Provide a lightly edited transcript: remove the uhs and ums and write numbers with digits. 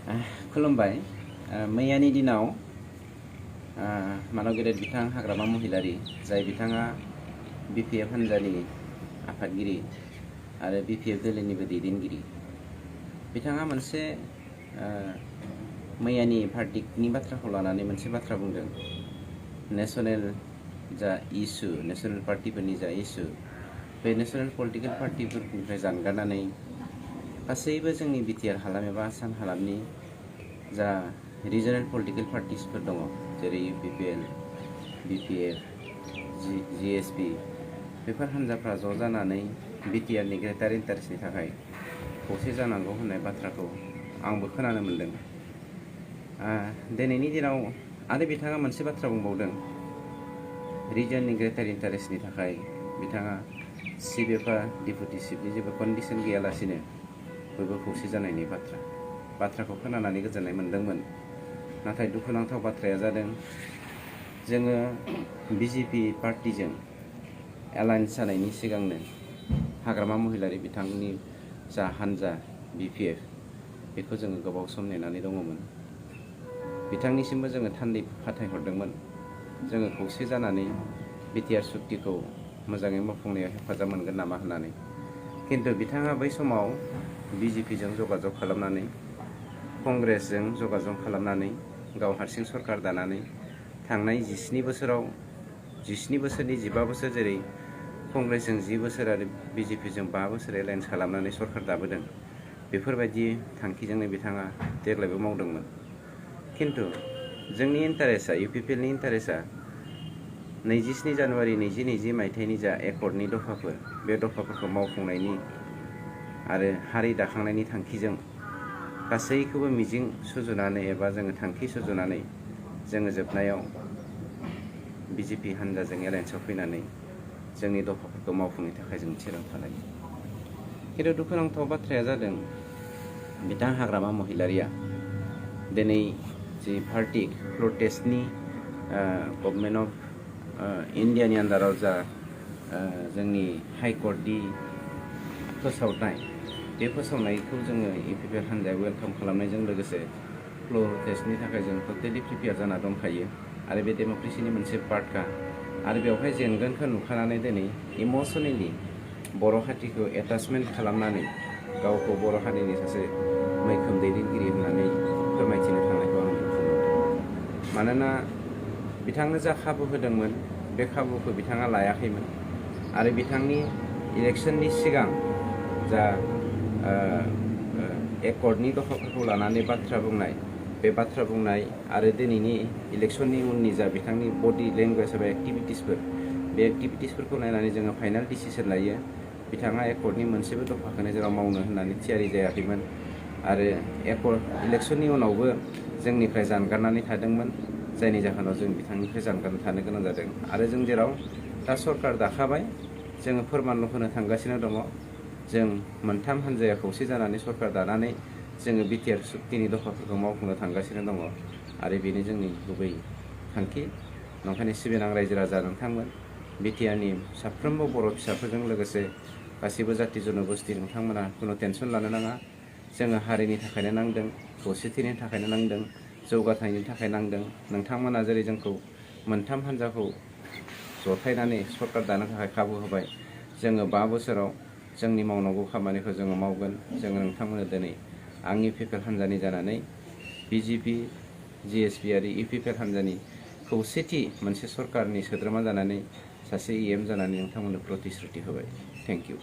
खुलुमबाय। मैयानि दिनाव मानव गेदेर बिथां हाग्रामा महिलारि जाय बिथाङा बिपिएफ हान्जानि आफादगिरि आरो बिपिएफ दोलोनिबो दैदेनगिरि, बिथाङा मोनसे मैयानि भार्डिक्टनि बाथ्राखौ लानानै मोनसे बाथ्रा बुंदों। नेशनेल जा इस्यु, नेशनेल पार्टिफोरनि जा इस्यु, बे नेशनेल पलिटिकेल पार्टिफोरनिफ्राय जानगारनानै गासैबो जोंनि बिटिआर हालाम एबा आसाम हालामनि जा रिजनेल पलिटिकेल पार्टिसफोर दङ, जेरै इउपिपिएल, बिपिएफ, जिएसपि, बेफोर हान्जाफ्रा ज' जानानै बिटिआरनि ग्रेटार इन्टारेस्टनि थाखाय खौसे जानांगौ होननाय बाथ्राखौ आंबो खोनानो मोन्दों। दिनैनि दिनाव आरो बिथाङा मोनसे बाथ्रा बुंबावदों, रिजननि ग्रेटार इन्टारेस्टनि थाखाय बिथाङा चिफ एबा डिपुटि चिफनि जेबो कन्डिसन गैयालासिनो बयबो खौसे जानायनि बाथ्राखौ खोनानानै गोजोननाय मोन्दोंमोन। नाथाय दुखुनांथाव बाथ्राया जादों, जोङो बिजेपि पार्टिजों एलायन्स जानायनि सिगांनो हाग्रामा महिलारि बिथांनि जा हान्जा बिपिएफ, बेखौ जोङो गोबाव सम नेनानै दङमोन। बिथांनिसिमबो जोङो थान्दै फाथायहरदोंमोन, जोङो खौसे जानानै बिटिआर सुक्तिखौ मोजाङै मावफुंनायाव हेफाजाब मोनगोन नामा होननानै। खिन्थु बिथाङा बै समाव बिजेपिजों जगाजग खालामनानै, कंग्रेसजों जगाजग खालामनानै गाव हारसिं सरकार दानानै थांनाय 17 बोसोरनि 15 बोसोर, जेरै कंग्रेसजों 10 बोसोर आरो बिजेपिजों 5 बोसोर एलायन्स खालामनानै सरकार दाबोदों, बेफोरबायदि थांखिजोंनो बिथाङा देग्लायबो मावदोंमोन। खिन्थु जोंनि इन्टारेस्टआ, इउपिपिएलनि इन्टारेस्टआ 27 जानुवारि 2020 मायथाइनि जा एकर्डनि दफाफोर, बे दफाफोरखौ मावफुंनायनि आरो हारि दाखांनायनि थांखिजों गासैखौबो मिजिं सुजुनानै एबा जोङो थांखि सुजुनानै जोङो जोबनायाव बिजेपि हान्जाजों एलायन्सआव फैनानै जोंनि दफाफोरखौ मावफुंनो थाखाय जों थिरांथा लायो। खिन्थु दुखुनांथाव बाथ्राया जादों, बिथां हाग्रामा महिलारिया दिनै जि भार्डिक्ट प्रटेस्टनि गभर्नमेन्ट अफ इन्डियानि आन्दाराव जा जोंनि हाइकर्टनि फोसावनाय, बे फोसावनायखौ जोङो इउपिपिएल हान्जाया वेलकाम खालामनायजों लोगोसे प्रटेस्टनि थाखाय जों टटेलि प्रिपेयार जाना दंखायो आरो बे डेम'क्रेसिनि मोनसे पार्टखा। आरो बेवहाय जेनगोनखौ नुखानानै दिनै इमसनेलि बर' हारिखौ एटाचमेन्ट खालामनानै गावखौ बर' हारिनि सासे मैखोम दैदेनगिरि होननानै फोरमायथिनो थांनायखौ आं नुनो मोनदों। मानोना बिथांनो जा खाबु होदोंमोन, बे खाबुखौ बिथाङा लायाखैमोन आरो बिथांनि इलेक्सननि सिगां जा एकर्डनि दफाफोरखौ लानानै बाथ्रा बुंनाय, बे बाथ्रा बुंनाय आरो दिनैनि इलेक्सननि उननि जा बिथांनि बडि लेंगुवेज एबा एक्टिभिटिसफोर, बे एक्टिभिटिसफोरखौ नायनानै जोङो फाइनाल डिसिसन लायो। बिथाङा एकर्डनि मोनसेबो दफाखौनो जेराव मावनो होननानै थियारि जायाखैमोन आरो इलेक्सननि उनावबो जोंनिफ्राय जानगारनानै थादोंमोन, जायनि जाहोनाव जों बिथांनिफ्राय जानगारना थानो गोनां जादों। आरो जों जेराव दा सरकार दाखाबाय, जोङो फोरमानल' होनो थांगासिनो दङ। जों मोनथाम हान्जाया खौसे जानानै सरकार दानानै जोङो बिटिआर सुक्तिनि दफाफोरखौ मावफुंनो थांगासिनो दङ आरो बेनो जोंनि गुबै थांखि। नंखायनो सिबिनां रायजो राजा नोंथांमोन, बिटिआरनि साफ्रोमबो बर' फिसाफोरजों लोगोसे गासैबो जाथि जन'गोष्ठि, नोंथांमोना खुनु टेनसन लानो नाङा। जोङो हारिनि थाखायनो नांदों, खौसेथिनि थाखायनो नांदों, जौगाथायनि थाखाय नांदों। नोंथांमोना जेरै जोंखौ मोनथाम हान्जाखौ जथायनानै सरकार दानो थाखाय खाबु होबाय, जोङो 5 बोसोराव जोंनि मावनांगौ खामानिखौ जोङो मावगोन। जोङो नोंथांमोननो दिनै आं इउपिपिएल हान्जानि जानानै बिजेपि, जिएसपि आरो इउपिपिएल हान्जानि खौसेथि मोनसे सरकारनि सोद्रोमा जानानै, सासे इएम जानानै नोंथांमोननो प्रतिश्रुति होबाय। Thank you.